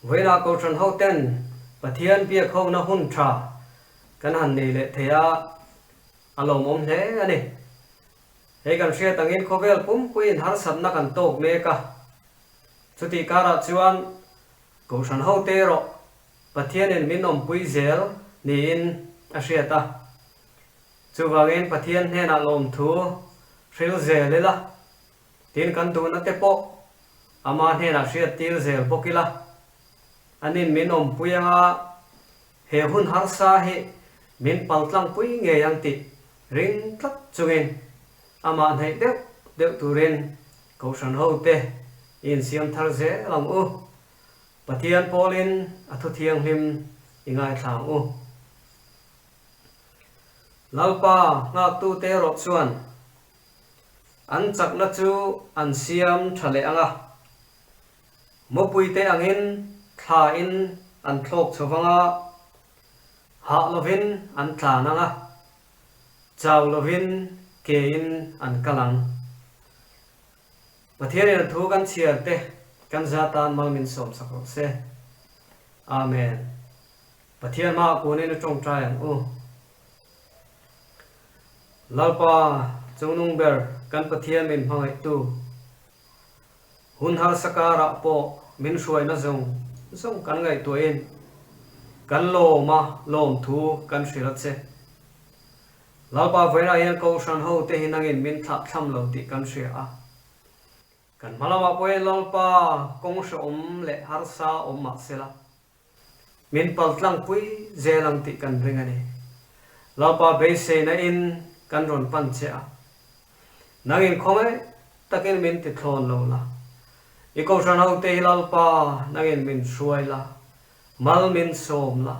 Vawiinah Kohhran hoten Pathian biak hona hun tha kan han nei leh thei a, a lawmawm hle a ni. Hei kan hriat angin khawvel pumpuiin harsatna kan tawk mek a, chutih karah chuan Kohhran hote erawh Pathianin min awmpui zel niin a hriat a. Chuvangin Pathian hnenah lawmthu hril zel ila, tin kan duhna te pawh ama hnenah hriat tir zel bawk ila, anin min awmpui anga he hun harsa hi min paltlangpui ngei ang tih ring tlat chungin amah hnaih deuh deuh turin Kohhran hote i insiam thar zel ang u. Pathian pawlin a thu thianghlim i ngaithla ang u. Lalpa nghaktute erawh chuan an chakna chu an siam tha leh ang a, mupuite angin thlain an thlawk chho vang a, hah lovin an tlan ang a, chau lovin kein an kal ang. Pathianin a thu kan chhiar te kan za tan mal min sawmsak rawh se. Amen. Pathian hmaah kunin a tawngtai ang u. Lalpa, Chungnung ber kan Pathian min hmangaihtu, hun harsa karah pawh min hruaina zawng zawng kan ngaihtuahin kan lawm a, lawmthu kan hrilh a che. Lalpa vawiinah hian Kohhran hote hi nangin min thlah thlam lo tih kan hria a. Kan hma lamah pawhin Lalpa kawng hrehawm leh harsa awm mah sela, min paltlangpui zel ang tih kan ring a ni. Lalpa beiseina in kan rawn pan che a. Nangin khawngaih takin min ti thlawn lo la. I Kohhran hote hi Lalpa nangin min hruai la, mal min sawm la.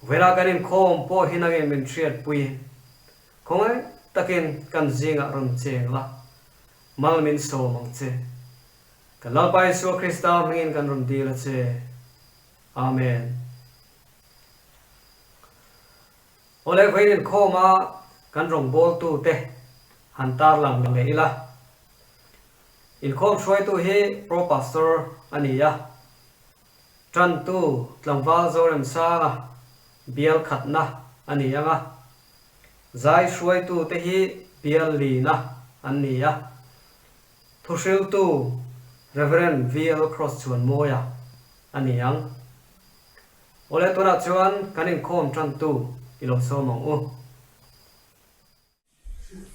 Vela kan inkhawm pawh hi nangin min hriatpuiin khawngaih takin kan zingah rawn cheng la, mal min sawm ang che. Kan Lalpa Isua Krista hmingin kan rawn dil a che. Amen. Awle vawiin inkhawma kan rawngbawltute han tarlang leh ila. Inkhawm hruaitu hi Pro Pastor a ni a. Ṭantu tlangval Zoremsanga bial khatna a ni ang a, zai hruaitute hi bial lina an ni a, thuhriltu Rev. VL Crosschhuanmawia a ni ang. Awle tunah chuan kan inkhawm ṭantu i lo sawm ang u.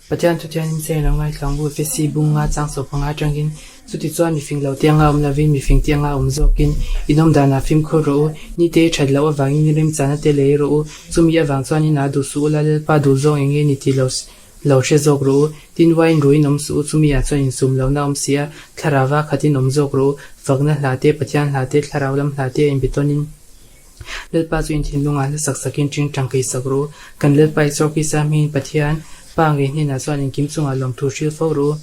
Pathian chu thianin che lo ngaithla ang u, Efesi bunga chang sawp panga atangin chutichuan mifing lo tianga awm lovin mifing tianga awm zawkin in awm danah fimkhur rawh u, nite i that loh avangin i remchana te lei rawh u, chumi avang chuan inah duh suh ula Lalpa duh zawng eng nge ni tih lo lo hre zawk rawh u, tin uain ruin awm suh u, chumi ah chuan insum lohna awm si a, thlarauva khatin awm zawk rawh u, fakna hla te, Pathian hla te, thlarau lam hla te a inbetawnin. Lalpa chu in thinlungah hla sak sakin ṭing ṭang kei sak rawh u. Kan Lalpa Isua Krista hmingin Pathian, Pa ngei hnenah chuan engkim chungah lawmthu hril fo rawh u.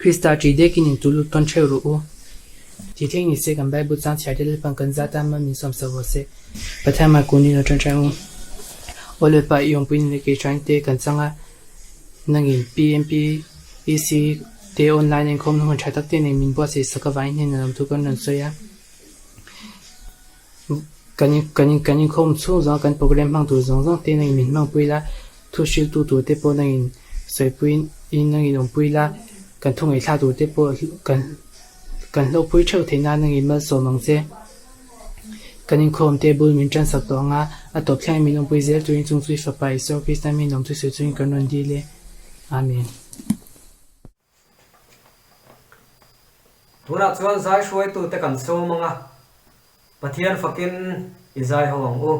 Krista ṭih dekin in tu lut tawn ṭheuh rawh u. Ti thleng ni se kan Bible chang chhiar te Lalpa'n kan zat a mal min sawm sak rawh se. Pathian hmai kun in aw ṭan ṭan u. Aw Lalpa i awmpui ni leh kei ṭhain te kan chang a, nangin PMP, EC te online inkhawmna hun ṭha tak te nen min buatsaih sak avangin hnenah lawmthu kan rawn sawi a. Kan kan kan inkhawm chhung zawng a kan program hmang tur zawng zawng te nangin min hmangpui la, thu hriltu tur te pawh nangin sawipui in nangin awmpui la, kan thu ngaihthlak tur te pawh kan kan hlawhpui theuh theih nan nangin malsawm ang che. Kan inkhawm table min tansak tawh ang a, a tawp thlengin min awmpui zel turin chung chu i Fapa Isua Krista hmingin awm chu sawi chungin kan rawn dil e. Amen. Tunah chuan zai hruaitute kan sawm ang a, Pathian fakin i zai ho ang u.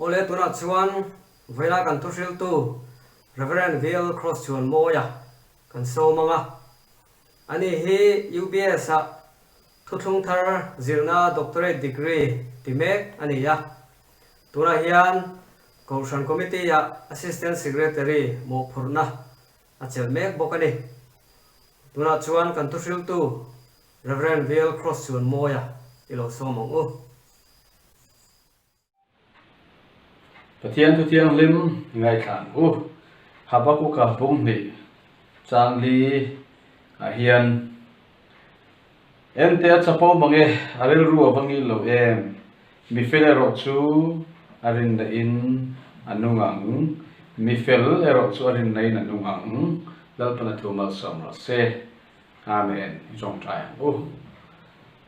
Awle tunah chuan vawilah kan thuhriltu Rev. VL Cross Chuanmawia kan sawm ang a. Ani hi UBS ah thuthlung thar zirna Doctorate degree ti mek a ni a. Tunah hian Kohhran Committee ah Assistant Secretary mawhphurhna a chelh mek bawk a ni. Tunah chuan kan thuhriltu Rev. VL Cross Chuanmawia i lo sawm ang u. Pathian Thu Thianghlim i ngaithla ang u. Habakuka bung hnih chang li ah hian Ente a chapo mang e, a rilru a va ngil lo em? Mi fel erawh chu a rinna in a nung ang, mi fel erawh chu a rinna in a nung ang, Lalpan a thu malsawm rawh se. Amen. I tawngtai ang u.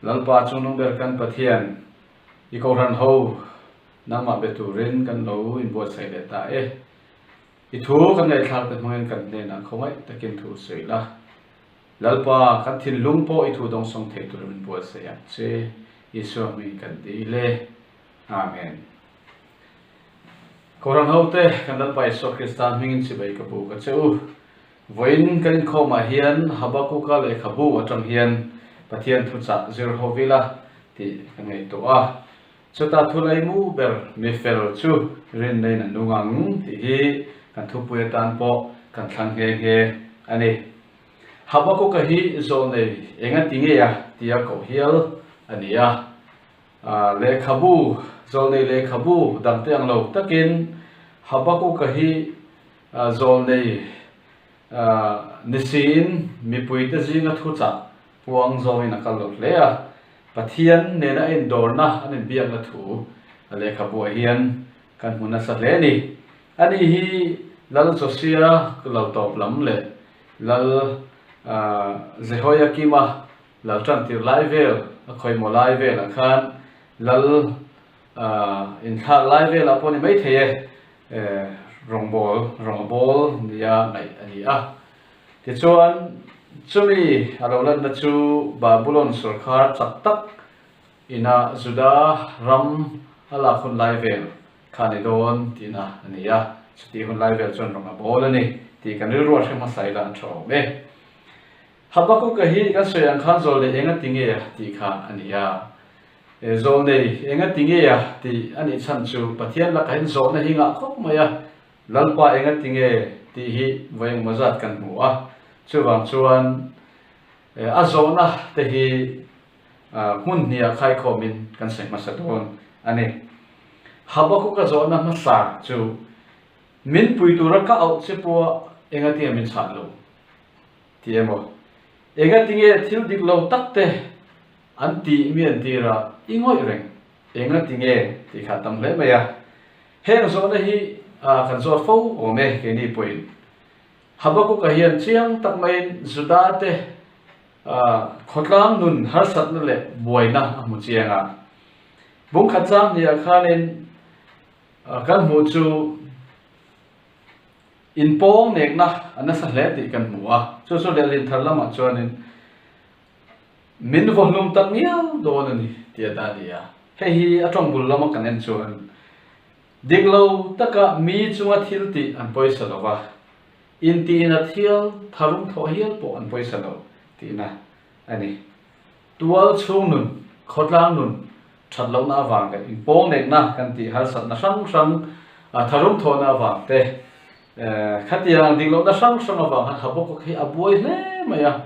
Lalpa chungnung ber kan Pathian, I kohhran ho nangmah be turin kan lo inbuatsaih leh ta e. I thu kan ngaihthlak te hmangin kan hnenah khawngaih takin thu sawi la. Lalpa, kan thinlung pawh i thu dawngsawng thei turin min buatsaih ang che. Isua hmingin kan dil e. Amen. Kohhran ho te, kan Lalpa Isua Krista hmingin chibai ka buk a che u. Vawiin kan inkhawmah hian Habakuka lehkhabu atang hian Pathian thuchah zir ho vila tih ka ngaihtuah a. Chuta thu laimu ber mi fel chu rinna in a nung ang tih hi kan thupui atan pawh kan thlang nghe nghe a ni. Habakuka hi zawlnei enga ti nge a tia koh hial a ni a. Lehkhabu, zawlnei lehkhabu dangte ang lo takin Habakuka hi Zawlnei ni siin mipuite zinga thuchah puang zawngin a kal lo hle a, Pathian nena a indawrna an inbiakna thu a lehkhabuah hian kan hmu nasa hle a ni. Ani hi Lal Josia lal tawp lam leh Lal Jehoiakima lal tantir lai vel, a khawimaw lai velah khan Lal Inthlak lai velah pawh ni maithei e, rawngbâwl, rawng a bâwl nia ngaih a ni a. Tichuan, chumi a lo lanna chu Babulon sawrkhar chak tak ina Juda ram a lak hun lai vel kha a ni dawn tihna a ni a. Chutih hun lai vel chuan rawng a bâwl a ni tih kan rilru a hre hmasa ila an tha awm e. Habakuka hi kan sawi ang khan zawlnei eng a ti nge a tih kha a ni a. Zawlnei eng a ti nge a tih a nih chhan chu Pathian lakah hian zawhna hi ngah khawp mai a, Lalpa eng a ti nge tih hi vawi engmaw zat kan hmu a. Chuvang chuan a zawhna te hi hmun hniah khaikhawmin kan sawi hmasa dawn a ni. Habakuka zawhna hmasa chu Min pui tura ka auh che pawh eng a tinge min chhan lo? Ti emaw, Enga tinge thil dik lo tak te an tih mi an tir a, i ngawih reng, enga tinge tih kha a tam hle mai a. Heng zawhna hi kan zawt fo awm e keini pawhin. Habakuka hian chiang tak maiin Juda te khawtlang nun harsatna leh buaina a hmu chiang a. Bungkhat chang hniah khanin kan hmuh chu, Inpawng nekna a nasa hle tih kan hmu a, chu chu lehlin thar lamah chuanin min vaw hlum tak ngiau dawn a ni tih a ta a ni a. Hei hi a tawng bul lama kan en chuan dik lo taka mi chunga thil tih an pawisa lo va, intihna thial tharum thawh hial pawh an pawisa lo tihna a ni. Tual chhung nun, khawtlang nun that lohna avang leh inpawng-nekna kan tih harsatna hrang hrang tharum thawhna avang te, khatiang dik lohna hrang hrang avang khan Habakkuk hi a buai hle mai a.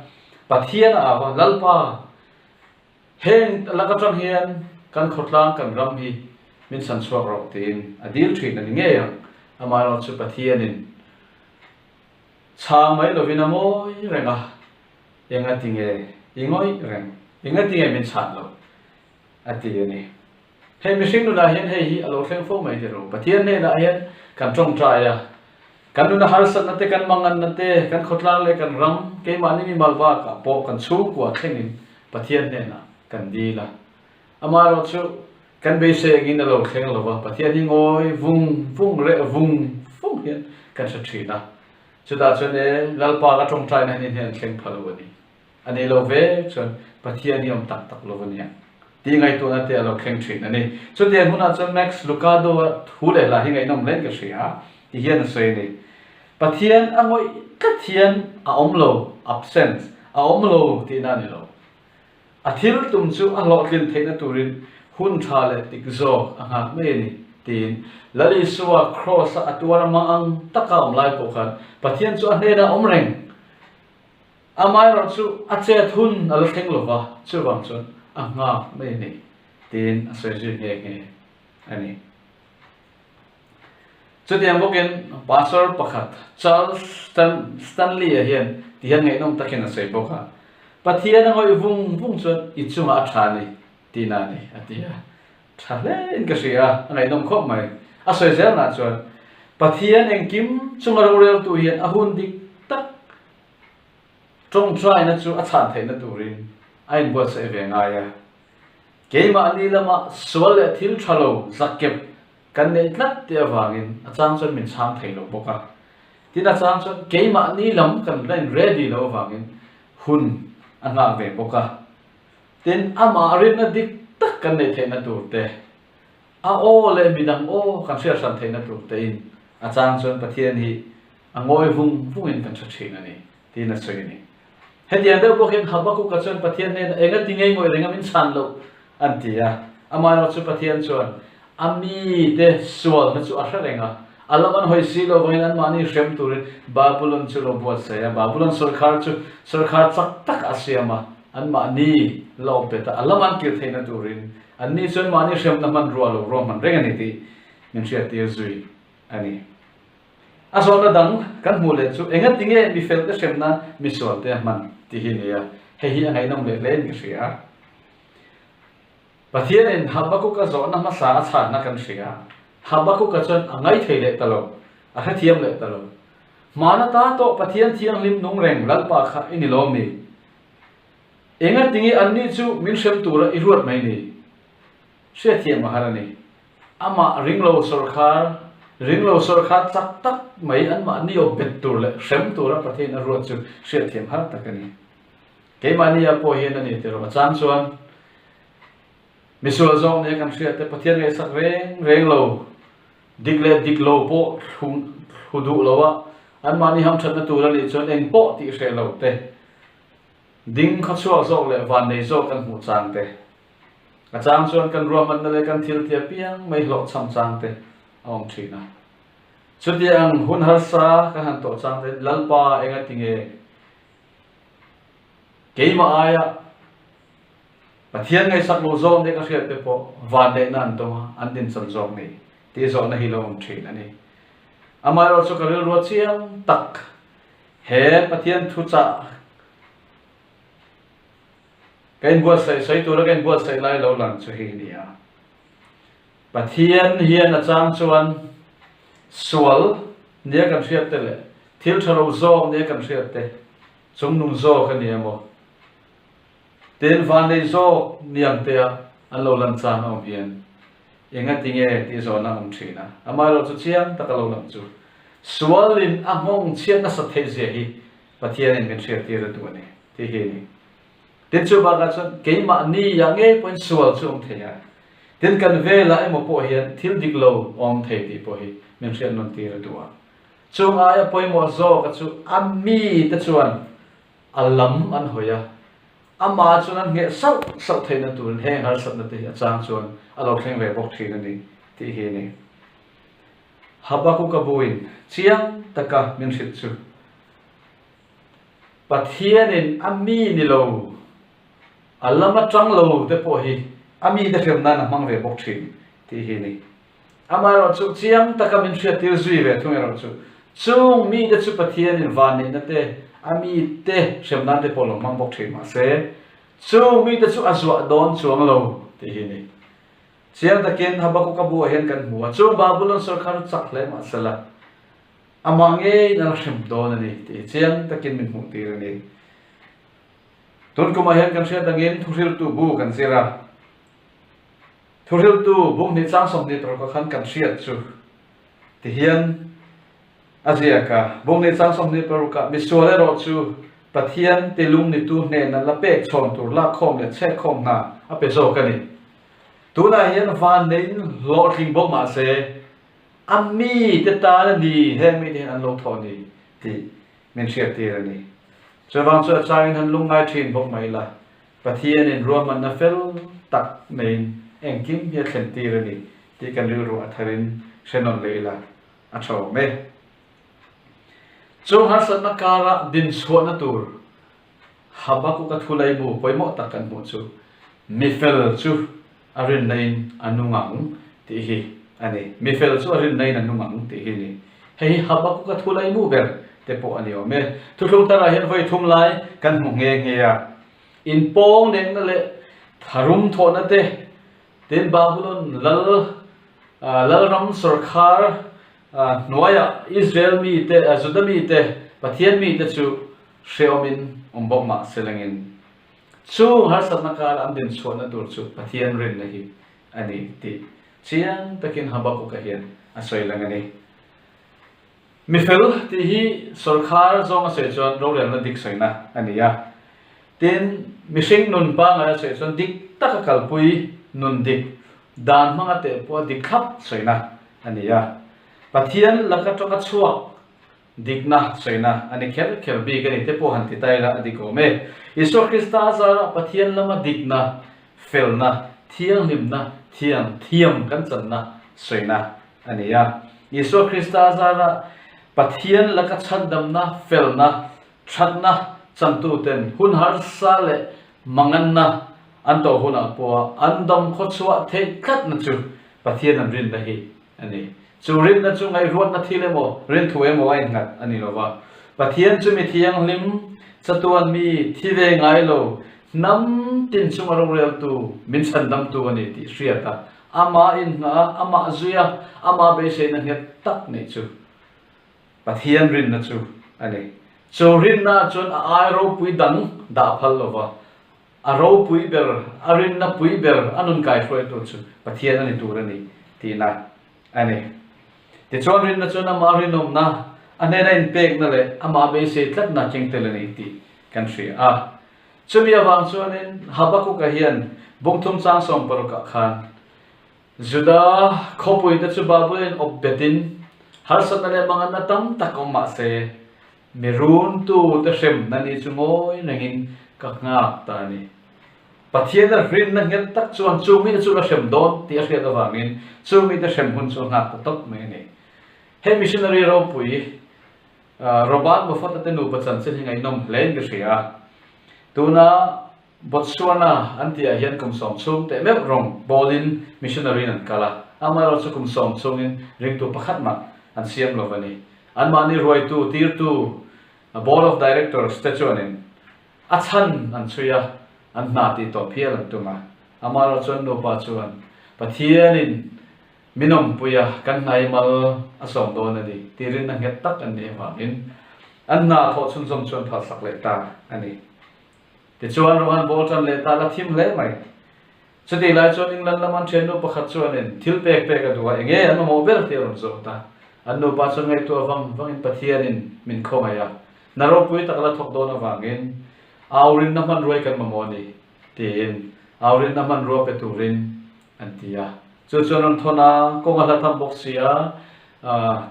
Pathian a au a, Lalpa, heng lak atang hian kan khawtlang kan ram hi min chhan chhuak rawh tiin a dil thin a ni ngei ang. Amaherawhchu Pathianin chhang mai lovin a ngawi reng a, Enga tinge i ngawih reng? Enga tinge min chhan loh? a ti a ni. Hei mihring nunah hian hei hi a lo thleng fo mai tir lo. Pathian hnenah hian kan tawngtai a, kan nuna harsatna te, kan manganna te, kan khawtlang leh kan ram, keimahni mimal bakah pawh kan chhungkua thlengin Pathian hnenah kan dil a. Amaherawh chu kan beisei angin a lo thleng lo va, Pathian hi ngawi vung vung reh vung vung hian kan hre thin a. Chutah chuan e, Lalpa ka tawngtaina hi ni hnen thleng pha lo a ni. A nei lo ve chuan Pathian hi awm tak tak lo a nia tih ngaihtuahna te a lo thleng thin a ni. Chutiang hunah chuan Max Lucado-a thu leh hla hi ngaihnawm hlein ka hria ti hian a sawi a ni. Pathian a ngawih tlat hian a awm lo, absent, a awm lo tihna a ni lo. A thil tum chu a hlawhtlin theihna turin hun tha leh tik zawk a nghak mai a ni, tiin Lal Isua Kraws-a a tuar a mang ang taka awm lai pawh khan Pathian chu a hnenah a awm reng. Amaherawhchu a chet hun a la thleng lo va, chuvang chuan a nghak mai a ni, tiin a sawi zui nghe nghe a ni. Chutiang bawkin Pastor pakhat Charles Stanley-a hian ti hian ngaihnawm takin a sawi bawk a, Pathian a ngawih vung vung chuan i chungah a tha a ni tihna a ni, a ti a. Tha hlein ka hria a, a ngaihnawm khawp mai. A sawi zelnah chuan Pathian engkim chunga roreltu hian a hun dik tak tawngtaina chu a chhan theihna turin a inbuatsaih ve ngai a. Keimahni lama sual leh thil tha lo zakep Kan neih tlat tih avangin a chang chuan min chhang thei lo bawk a. Tin a chang chuan keimahni lam kan la in ready lo avangin hun a nghak ve bawk a. Tin amah rinna dik tak kan neih theihna tur te, a aw leh midang aw kan hriat hran theihna tur tein a chang chuan Pathian hi a ngawi vung vungin kan hre thin a ni tiin a sawi a ni. Hetiang deuh bawk hian Habakuka chuan Pathian hnenah enga ti ngei ngawih reng a min chhan loh an ti a. Amaherawh chu Pathian chuan a mite sualna chu a hre reng a, a lam an hawi si lo vangin anmahni hrem turin Babulon chu lo buatsaih a, Babulon sawrkhar chu sawrkhar chak tak a siam a, anmahni la awp bet a, a lam an kir theihna turin anni chuan mahni hremna hmanrua lo ruahman reng a ni tih min hriattir zui a ni. A zawhna dang kan hmuh leh chu enga tinge mi felte hrem nan mi sualte a hman tih hi a ni a, hei hi a ngaihnawm leh hlein ka hria. Pathianin Habakuka zawhna hmasa a chhanna kan hria. Habakuka chuan a ngaithei leh ta lo, a hrethiam leh ta lo. Hmana ta tawh Pathian thianghlim nung reng Lalpa kha i ni lawm ni? Enga tinge anni chu min hrem tura i ruat mai ni? Hriatthiam a har a ni. Amah ringlo sawrkhar, ringlo sawrkhar chak tak mai anmahni aw bet tur leh hrem tura Pathian a ruat chu hriatthiam har tak a ni. Keimahnia pawh hian a ni tiraw a chang chuan misual zawk nia kan hriat te Pathian ngaihsak reng reng lo, dik leh dik lo pawh thlu duh lo a, anmahni hamthatna tur a nih chuan eng pawh tih hreh lo te, ding khawchhuak zawk leh vannei zawk kan hmuh chang te. A chang chuan kan ruahmanna leh kan thil ti apiang mai hlawhchham chang te a awm thin a. Chutiang hun harsa kan han tawh chang te Lalpa enga tinge keimah aia Pathian ngaihsak lo zawk nia ka hriat te pawh vanneihna an dawng a, an dinchan zawk ni tih zawhna hi lo awm thin a ni. Amaherawhchu ka rilrua chiang tak he Pathian thuchah Ka inbuatsaih sawi tura ka inbuatsaih lai lo lang chu hi nia. Pathian hian a chang chuan sual nia kan hriat te leh thil tha lo zawk nia kan hriat te chungnung zawk a ni emaw tin vannei zawk niang tea an lo lan chang a awm hian engati nge tih zawhna a awm thin a. Amaherawhchu chiang taka lo lang chu sualin a nghawng chhiat nasat theih zia hi Pathianin min hriattir a duh a ni tih hi a ni. Tin chu bakah chuan keimahni ah ngei pawhin sual chu awm thei a. Tin, kan velah emaw pawh hian thil dik lo awm thei tih pawh hi min hriat nawn tir a duh a. Chung aia pawimawh zawka chu a mite chuan a lam an hawi a, amah chuan an ngheh sauh sauh theihna turin heng harsatna te hi a chang chuan a lo thleng ve bawk thin a ni tih hi a ni. Habakuka buin chiang taka min hrilh chu Pathianin a mi ni lo, a lam atang lo te pawh hi a mite hrem nan a hmang ve bawk thin tih hi a ni. Amaherawhchu chiang taka min hriattir zui ve thung erawh chu chung mite chu Pathianin vanneihna te, a mite hrem nan te pawh lo hmang bawk thin mahse chung mite chu a zuah dawn chuang lo tih hi a ni. Chiang takin Habakuka buah hian kan hmu a, chung Babulon sorkar chu chak hle mahsela amah ngeiin a la hrem dawn a ni tih hi chiang takin min hmuhtir a ni. Tun kumah hian kan hriat angin thuhriltu bu kan zir a, thuhriltu bung hnih chang 20 parukah khan kan hriat chu tihian a ziak a, bung hnih chang 26ah misual erawh chu Pathian tilung nitu hnena la pek chhawn tur lakkhawm leh chhekkhawm hna a pe zawk a ni. Tunah hian van neiin hlawhtling bawk mah se, a mite tan a ni, heng mite hian an lo thawh a ni tih min hriattir a ni. Chuvang chu a changin han lungngai thin bawk mai la, Pathianin ruahmanna fel tak neiin engkim hi a thlentir a ni tih kan rilru a tharin hre nawn leh ila a tha awm e. Chung harsatna kara dinchhuahna tur Habakuka thulaibu pawimawh tak kan hmuh chu mifel chu a rinna in a nung ang tih hi a ni. Mifel chu a rinna in a nung ang tih hi a ni. Hei hi Habakuka thulaimu ber te pawh a ni awm e. Thuthlung tharah hian vawi thum lai kan hmu nghe nghe a. Inpawng nekna leh tharum thawhna te, tin Babulon lal lalram sawrkhar hnuaiah Israel mite, Juda mite, Pathian mite chu Hreawmin awm bawk mah se lengin chung harsatna kara an dinchhuahna tur chu Pathian rinna hi a ni tih chiang takin Habakuka hian a sawi lang a ni. Mifel tih hi sawrkhar zawng a sawi chuan rorelna dik sawina a ni a, tin mihring nun pangngai a sawi chuan dik taka kalpui nun dik dan hmanga teh pawha dik thlap sawina a ni a, Pathian laka tawka chhuak Dikna sawina a ni kher kher bik a ni te pawh han ti ta ila a dik awm e. Isua Krista a zarah Pathian lama dikna, felna, thianghlimna, thiang, thiam kan channa sawina a ni a. Isua Krista a zarah Pathian laka chhandamna, felna, thatna chantuten hun harsa leh manganna an tawh hunah pawha an dam khawchhuah theih tlatna chu Pathian an rinna hi a ni. Chu rinna chu ngaihruatna thil emaw, rinthu emaw a innghat a ni lo va. Pathian chu mi thianghlim, chatuan mi, thi ve ngai lo, hnam tin chunga roreltu, min chhandamtu a ni tih hriat a, amah inngah a, amah zui a, amah beiseina nghet tak neih chu Pathian rinna chu a ni. Chu rinna chuan a ai ropui dang dah phal lo va, A ropui ber, a rinna pui ber, a nun kaihruaitu chu Pathian a ni tur a ni tihna a ni. Tichuan rinna chuan amah rinawmna, a hnena inpekna leh amah beisei tlatna keng tel a ni tih kan hria a. Chumi avang chuanin Habakuka hian Bungthum chang 60ah khan Juda khawpuite chu Babulin awp betin harsatna leh manganna tam tak awm mah se, Mi runtu te hremna ni chu ngawi rengin ka nghak ta a ni. Pathian a rinna nghet tak chuan chu mite chu la hrem dawn tih a hriat avangin chu mite hrem hun chu a nghak ta tawp mai a ni. He missionary ropui Robert Moffat-a te nupa chanchin hi ngaihnawm hlein ka hria a. Tuna Botswana an tihah hian kum sawm chhung teh meuh rawng bawlin missionary in an kal a, amaherawhchu chu kum sawm chhungin ringtu pakhat mah an siam lo a ni. Anmahni ruaitu, tirtu, Board of Directors te chuanin a chhan an chhui a, an hna tih tawp hial an tum a. Amaherawhchu an nupa chuan Pathianin min awmpui a, kan hnai mal a sawm dawn a ni tih rinna nghet tak an nih avangin an hna thawh chhunzawm chu an phalsak leh ta a ni. Tichuan Rohan ball tan leh ta la thim hle mai. Chutih lai chuan England lama an thiannu pakhat chuanin thil pek pek a duh a, enge an mamawh ber tih a rawn zawt a. An nupa chuan ngaihtuah vang vangin Pathianin min khawngaih a, hna ropui tak la thawk dawn avangin aurinna hmanruai kan mamawh a ni tiin aurinna hmanrua pe turin. an ti a. Chu chuan rawn thawn a, kawng a hla tham bawk si a,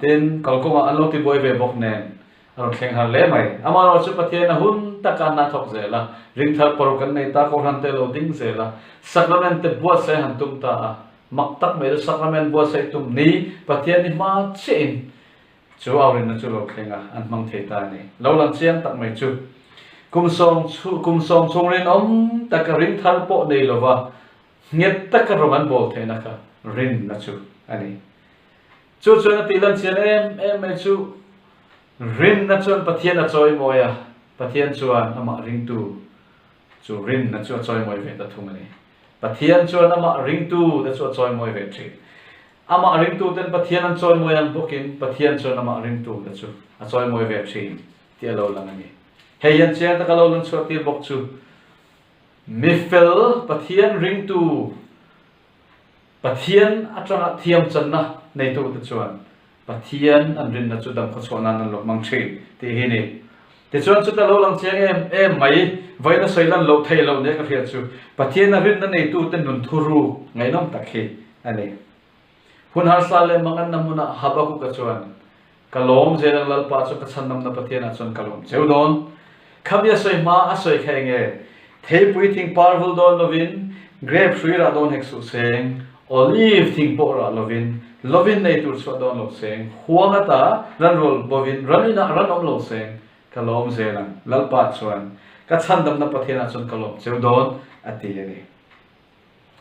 tin kalkawngah an lo tibuai ve bawk nen a rawn thleng har hle mai. Amaherawhchu Pathian a hun taka hna thawk zel a, ringthar paruk an nei ta, Kohhran te lo ding zel a, Sacrament te buatsaih han tum ta a, mak tak mai chu Sacrament buatsaih tum ni Pathian ni hma chiahin Chu aurinna chu lo thleng a, an hmang thei ta a ni. Lo lang chiang tak mai chu. Kum sawm kum sawm chhung rinawm taka ring thar pawh nei lova nghet taka rawng an bawl theihna kha rinna chu a ni. Chu chuan a tih lan chian em em mai chu rinna chuan Pathian a chawimawi a, Pathian chuan amah ringtu chu rinna chu a chawimawi ve ta thung a ni. Pathian chuan amah ringtu te chu a chawimawi ve thin. Amah ringtuten Pathian an chawimawi ang bawkin Pathian chuan amah ringtute chu a chawimawi ve thin tih a lo lang a ni. Hei hian chiang taka lo lang chhuah tir bawk chu mi fel Pathian ringtu, Pathian atanga thiamchanna neitute chuan Pathian an rinna chu dam khawchhuah nan an lo hmang thin tih hi ni. Tichuan chuta lo lang chiang em em mai, vawiin a sawi lan loh theih loh nia ka hriat chu Pathian a rinna neitute nun thuruk ngaihnawm tak hi a ni. Hun harsa leh manganna hmunah Habakuka chuan, Ka lawm zel ang Lalpa chu ka chhandamna Pathianah chuan ka lawm cheu dawn. Khami a sawi hma a sawi kha enge? Theipui thing par vul dawn lovin, grape hrui rah dawn hek suh seng, olive thing pawh rah lovin, lovin nei tur chhuah dawn lo seng, huang ata ran rual bovin, ran inah ran awm lo seng, ka lawm zel ang, Lalpa chuan ka chhandamna Pathianah chuan ka lawm cheu dawn, a ti a ni.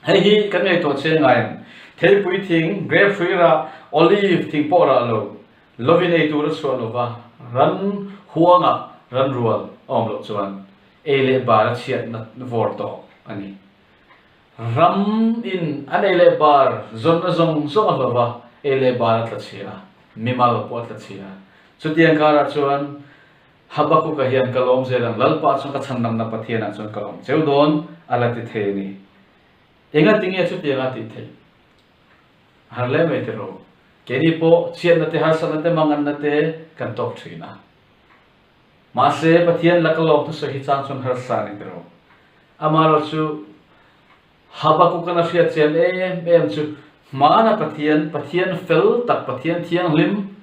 Hei hi kan ngaihtuah che ngai ang. Theipui thing, grape hrui rah, olive thing pawh rah lo, lovin ei tur a chhuah lova, ran huangah ran rual a awm loh chuan ei leh bar a chhiatna vawr tawh a ni. Ram in an ei leh bar zawnna zawng zawng a hlauh a, ei leh bar a tla chhia a, mimal pawh a tla chhia a. Chutiang karah chuan Habakuka hian ka lawm zel ang, Lalpa chuan ka chhandamna Pathianah chuan ka lawm cheu dawn a la ti thei a ni. Enga tinge chutiang a tih theih? A har hle mai tiraw? Keini pawh chhiatna te, harsatna te, manganna te kan tawk thin a. Mahse, Pathian laka lawm thusawi hi chang chuan harsa a ni tiraw? Amaherawhchu chu Habakukan a hriat chian em em chu hmana Pathian, Pathian fel tak, Pathian thianghlim,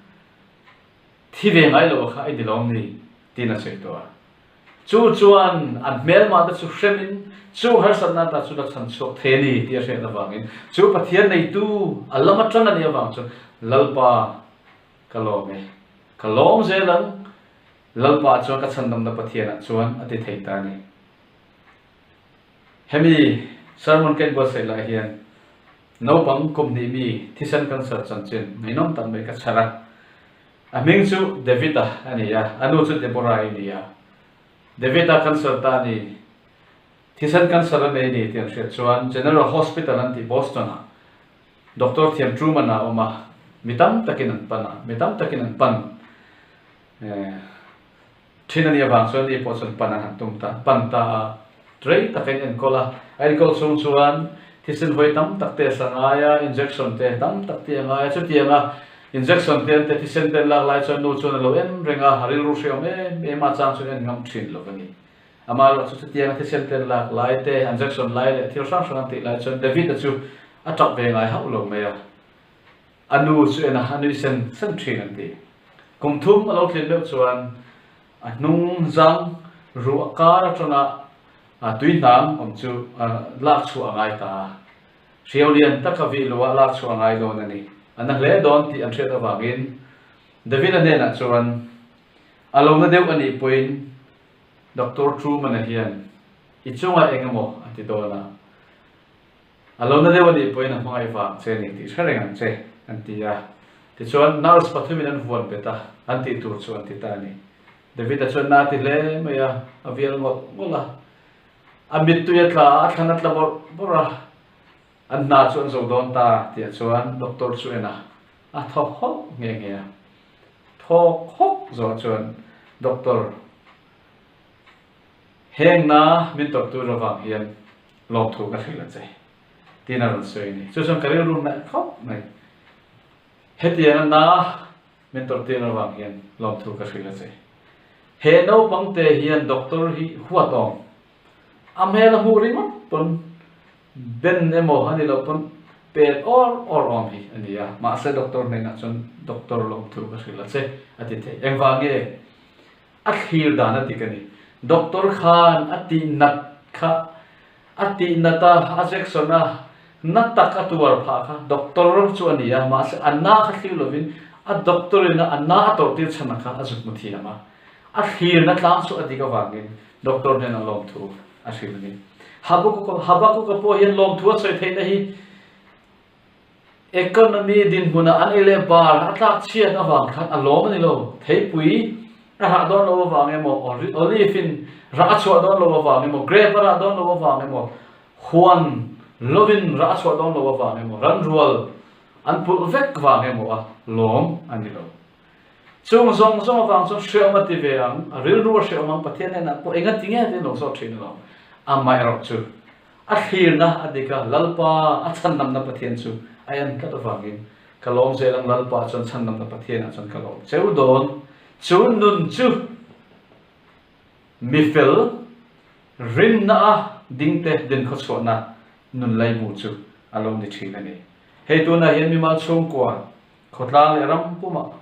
Thi ve ngai lo a kha i ni lawm ni? tiin a sawi tawh a. Chu chuan an hmelmah te chu hremin chu harsatna ata chu la chhan chhuak thei a ni tih a hriat avangin chu Pathian neitu a lam atang a nih avang chuan Lalpa ka lawm e, ka lawm zel ang, Lalpa chuan ka chhandamna Pathianah chuan a ti thei ta a ni. Hemi sermon ka inbuatsaih lai hian naupang kum hnih mi thisen cancer chanchin ngaihnawm tak mai ka chhar a. A hming chu David-a a ni a, a nu chu Deborah-i a ni a. David-a cancer ta a ni, thisen cancer a nei a ni tih an hriat chuan General Hospital an tih Boston-ah Doctor thiam Truman-a a awm a, mi tam takin an pan a, mi tam takin an pan. Thin a nih avang chuan ni pawh chuan pan an han tum ta, pan ta a, rei tak a in enkawl a, a enkawl chhung chuan thisen vawi tam tak test a ngai a, injection te tam tak tih a ngai a, chutianga injection te an te thisen te an lak lai chuan nu chuan a lo en reng a, a rilru hreawm em em a, a chang chuan en ngam thin lo a ni. Amaherawhchu chutianga thisen te an lak lai te, injection lai leh thil hrang hrang an tih lai chuan David-a chu a tap ve ngai hauh lo mai a. A nu chu en a, a nui sen sen thin an ti. Kum thum a lo tlin meuh chuan a hnung zang ruah kar atanga tui hnang awm chu lak chhuah a ngai ta a. Hriau lian taka vih luah lak chhuah a ngai dawn a ni. A na hle dawn tih an hriat avangin David-a hnenah chuan a lo na deuh a nih pawhin Doctor Truman-a hian i chungah eng emaw a ti dawn a. A lo na deuh a nih pawhin a hmangaih vang che a ni tih hre reng ang che, an ti a. Tichuan, nurse pathumin an vuan bet a, an tih tur chu an ti ta a ni. David-a chuan na a ti hle mai a, a vial ngawlh ngawlh a. A mittui a tla a, a thlan a tla bawrh bawrh a. An hna chu an zo dawn ta tih ah chuan doctor chu en a, a thaw hawk nghe nghe a. Thawk hawk zawh chuan doctor Heng na min tawp tur avang hian lawmthu ka hrilh a che, tiin a rawn sawi a ni. Chu chuan ka rilru hnaih khawp mai. Hetianga na min tawp tir avang hian lawmthu ka hrilh a che. He naupang te hian doctor hi huat awm. A hmel a hmuh ringawt pawn ben emaw a ni loh pawn. Pet awr awr awm hi a ni a, mahse doctor hnenah chuan doctor lawmthu ka hrilh a che a ti thei. Engvang nge a thlir dan a dik a ni. Doctor khan a tih nat kha a tih nat a, a jection a na tak a tuar phah kha doctor chu a ni a, mahse a na kha thlir lovin a doctor in a na a tawrh tir chhan ang kha a zuk hmu thiam a. A thlirna tlang chu a dik avangin doctor hnenah lawmthu a hrilh a ni. Habakuka pawh hian lawmthu a sawi theihna hi economy dinhmunah an ei leh bar a tlak chhiat avang khan a lawm a ni lo. Theipui a rah dawn lo avang emaw, olive in rah a chhuah dawn lo avang emaw, grape a rah dawn lo avang emaw, huan lovin rah a chhuah dawn lo avang emaw, ranrual an pulh vek vang emaw a lawm a ni lo. Chung zawng zawng avang chuan hreawm a ti ve ang, a rilru a hreawm ang, Pathian hnenah pawh enga ti nge tiin lo zawt thin alawm. Amaherawh chu a thlirna a dik a, Lalpa a chhandamna Pathian chu a en tlat avangin ka lawm zel ang, Lalpa chuan chhandamna Pathianah chuan ka lawm cheu dawn. Chu nun chu mifel rinna a dingte dinkhawchhuahna nun laimu chu a lo ni thin a ni. Hei tunah hian mimal chhungkua Khawtlang leh ram pumah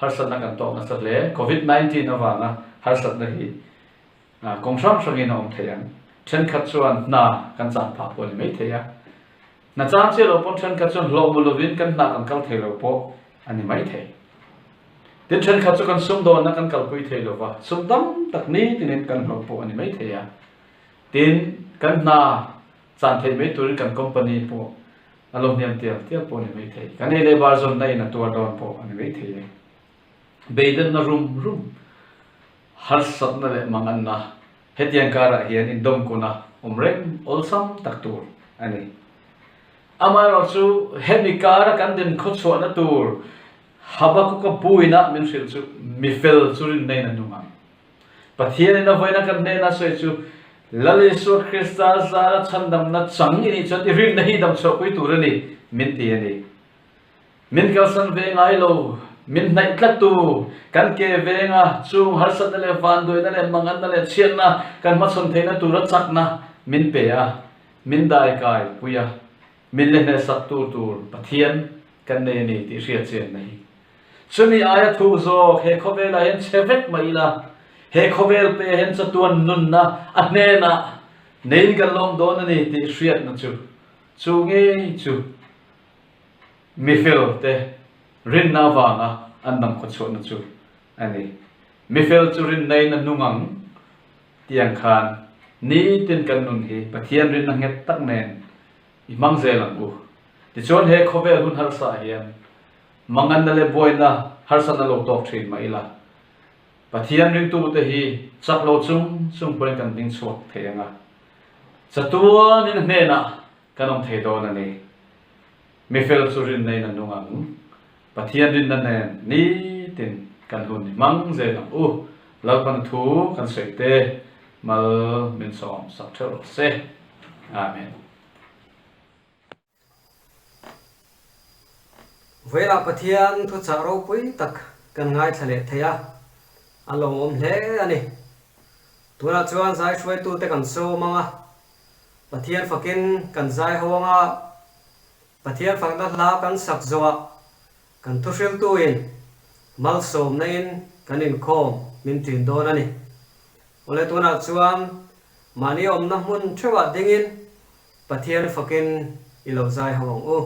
harsatna kan tawk nasa hle. Covid 19 avanga harsatna hi kawng hrang hrangin a awm thei ang. Thenkhat chuan hna kan chang phah pawh a ni mai thei a. Hna chang chiah lo pawn thenkhat chuan hlawh mu lovin kan hna kan kal thei lo pawh a ni mai thei. Tin thenkhat chu kan sumdawnna kan kalpui thei lo va, sum tam tak nitinin kan hlawh pawh a ni mai thei a. Tin, kan hna chan theih mai turin kan company pawh A lo hniam tial tial pawh a ni maithei. Kan ei leh bar zawnna in a tuar dawn pawh a ni maithei e. Beidanna rum rum, harsatna leh manganna hetiang karah hian indawmkuna awm reng awlsam tak tur a ni. Amaherawhchu hemi kara kan din khawchhuahna tur Habakuka buina min hrilh chu mifel chu rinna in a nung ang. Pathianin a vawiina kan hnena sawi chu, Lal Isua Krista zara chhandamna chang i nih chuan i rinna hi damchhuahpui tur a ni, min ti a ni. Min kalsan ve ngai lo, min hnaih tlattu, kan ke venga chung harsatna leh vanduaina leh manganna leh chhiatna kan hmachhawn theihna tura chakna min pe a, min daikai pui a, min le hnehsak tur tur Pathian kan nei a ni tih hriatchianna hi. Chumi aia thuk zawk he khawvelah hian chhe vek mah ila, he khawvel pe hian chatuan nunna a hnenah neiin kan lawm dawn a ni tih hriatna chu chu ngei chu mifel te rinna avanga an dam khawchhuahna chu a ni. Mifel chu rinna in a nung ang tih ang khan nitin kan nun hi Pathian rinna nghet tak nen i hmang zel ang u. Tichuan he khawvel hun harsa ah hian manganna leh buaina harsatna lo tawk thin mah ila, Pathian ringtute hi chak lo chung chung pawhin kan ding chhuak thei ang a, chatuanin a hnenah kan awm thei dawn a ni. Mifel chu rinna in a nung ang. Pathian rinna nen nitin kan hun i hmang zel ang u. Lalpan thu kan sawi te mal min sawm sak theuh rawh se. Amen. Vawilah Pathian thuchah ropui tak kan ngaithla leh thei a, a lawmawm hle a ni. Tunah chuan zai hruaitute kan sawm ang a, Pathian fakin kan zai ho ang a, Pathian fakna hla kan sak zawhah kan thuhriltuin malsawmna in kan inkhawm min ṭin dawn a ni. Awle tunah chuan mahni awmna hmun theuhah dingin Pathian fakin i lo zai ho ang u.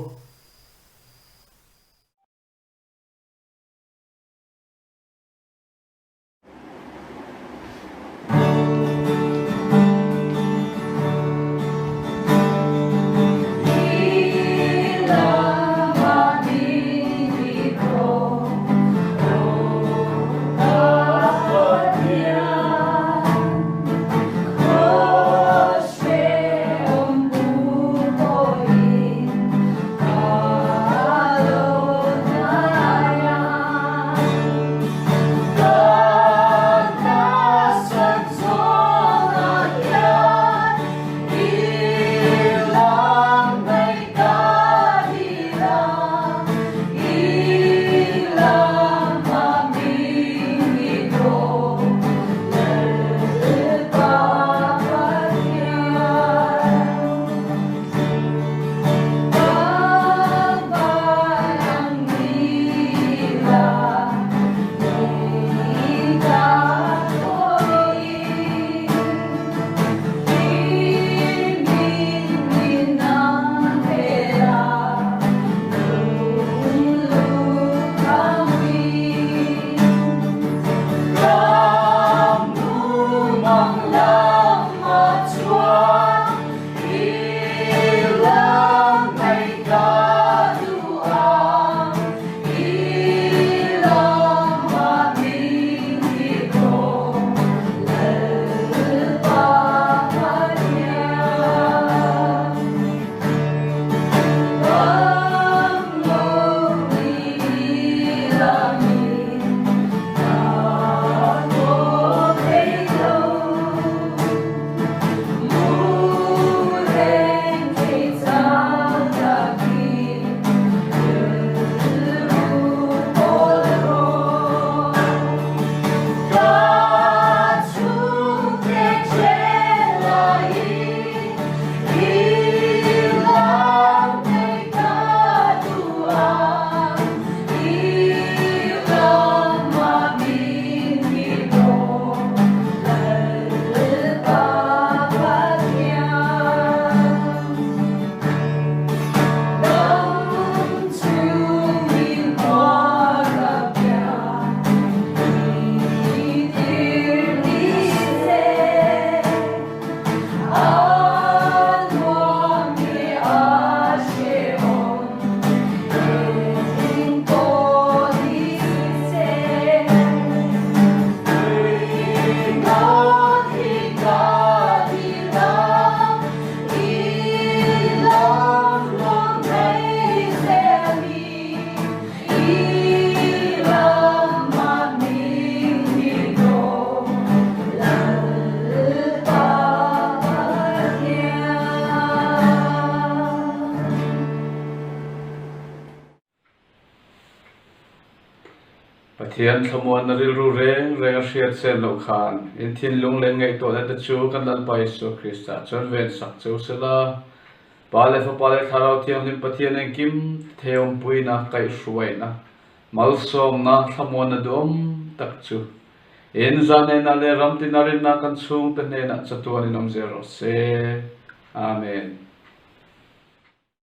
Pathian thlamuanna rilru reng reng a hriat sen loh khan in thinlung leh ngaihtuahna te chu kan Lalpa Isua Krista chuan ven sak cheu sela. Pa leh Fapa leh Thlarau Thianghlim Pathian engkim theawmpuina, kaihhruaina, malsawmna, thlamuanna duhawm tak chu in za hnenah leh ram tina rinna kan chhungte hnenah chatuan in awm zel rawh se. Amen.